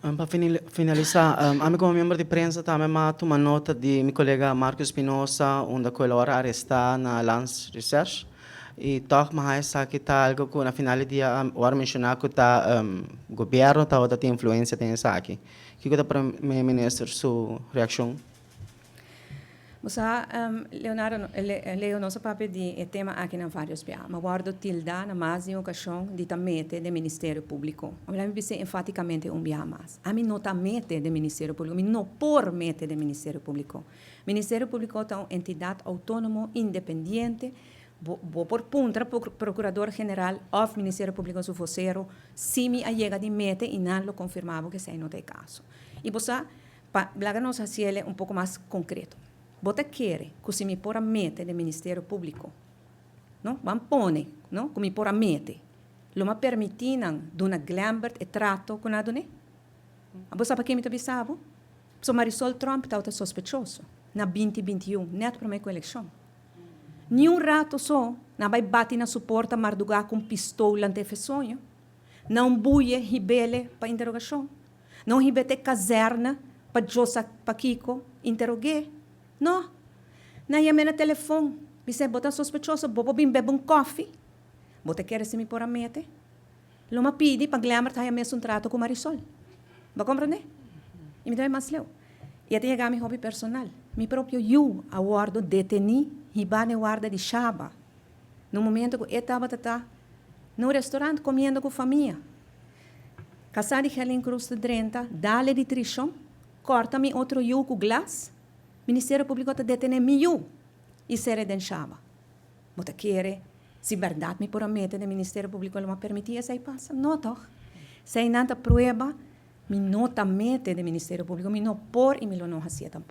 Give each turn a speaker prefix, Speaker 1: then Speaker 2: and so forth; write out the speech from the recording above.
Speaker 1: Pa finalisá, ami komo miembro di prensa tambe m'a tuma nota di mi kolega Marco Espinosa unda ku el a wòrdu arestá na Landsrecherche i tòg mi haña esaki ta algu ku na final di dia wòrdu menshoná ku ta gobièrnu tabata tin influensia den esaki. Kiko ta Prome Minister su reakshon?
Speaker 2: Bo sa, Leonardo, Leo, nos a papia di e tema aki na varios bia. Mi a wòrdu tildá na mas di un okashon di ta mete den Ministerio Públiko. Ami la mi bis'é enfatikamente un bia mas, ami no ta mete den Ministerio Públiko, mi no por mete den Ministerio Públiko. Ministerio Públiko ta un entidat outónomo, independiente. Bo por puntra Prokurador General òf Ministerio Públiko su vosero si mi a yega di mete i nan lo konfirmá bo ku esei no ta e kaso. I bo sa, Pa laga nos hasiele un poko mas konkreto. Bo ta kere ku si mi por a mete den Ministerio Públiko, no, ban pone, no, ku mi por a mete, lo m'a permití nan duna Glembert e trato ku nan a dun'é? Abo sa pakí mi ta bisa bo? Pasobra Marisol Tromp tabata sospechoso na 2021, nèt promé ku elekshon. Niun rato so nan a bai bati na su porta mardugá ku un pistola ante efe soño. Nan un buye hib'ele pa interogashon. No hib'é te kazèrne pa djosa pakiko interog'é. No. Nan yam'é na telefon, bis'é, Bo ta sospechoso, bo por bin bebe un kòfi? Bo ta kere si mi por a mete? Lo m'a pidi pa Glenbert haya mesun trato ku Marisol. Bo a komprendé? I mi ta bai mas leu. I a ta yega mi hopi personal. Mi propio yu a wòrdu detení hibá n'e warda di Shaba, na un momento ku e tabata ta na un restorant komiendo ku famia. Kasá di Gerlin Cruz ta drenta, dale di trishon, kòrta mi otro yu ku glas, Ministerio Públiko ta detené mi yu i ser'é den shaba. Bo ta kere si bèrdat mi por a mete den Ministerio Públiko lo a permití esei pasa? No tòg. Eseinan ta prueba mi no ta mete den Ministerio Públiko, mi no por i mi lo no hasié tampoko.